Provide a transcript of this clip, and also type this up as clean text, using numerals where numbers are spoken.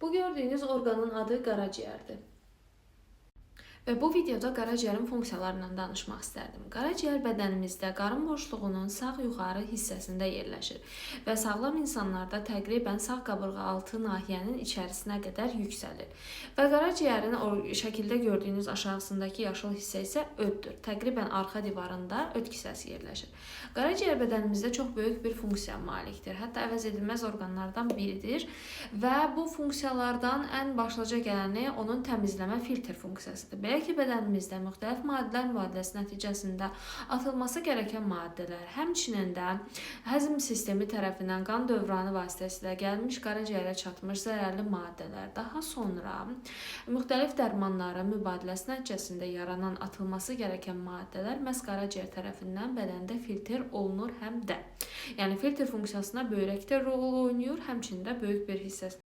Bu gördüyünüz orqanın adı qaraciyərdir. Və bu videoda qaraciyərin funksiyalarından danışmaq istərdim. Qaraciyər bədənimizdə qarın boşluğunun sağ yuxarı hissəsində yerləşir və sağlam insanlarda təqribən sağ qabırğa altı nahiyənin içərisinə qədər yüksəlir. Və qaraciyərin o şəkildə gördüyünüz aşağısındakı yaşıl hissə isə öddür. Təqribən arxa divarında öd kisəsi yerləşir. Qaraciyər bədənimizdə çox böyük bir funksiyaya malikdir. Hətta əvəz edilməz orqanlardan biridir və bu funksiyalardan ən başlıca gələni onun təmizləmə filtr funksiyasıdır. Belə ki, bədənimizdə müxtəlif maddələr mübadiləsi nəticəsində atılması gərəkən maddələr, həmçinin də həzm sistemi tərəfindən qan dövranı vasitəsilə gəlmiş qaraciyərə çatmış zərərli maddələr, daha sonra müxtəlif dərmanların mübadiləsi nəticəsində yaranan atılması gərəkən maddələr məhz qaraciyər tərəfindən bədəndə filtr olunur həm də. Yəni filtr funksiyasına böyrək də rol oynayır, həmçinin də böyük bir hissəsi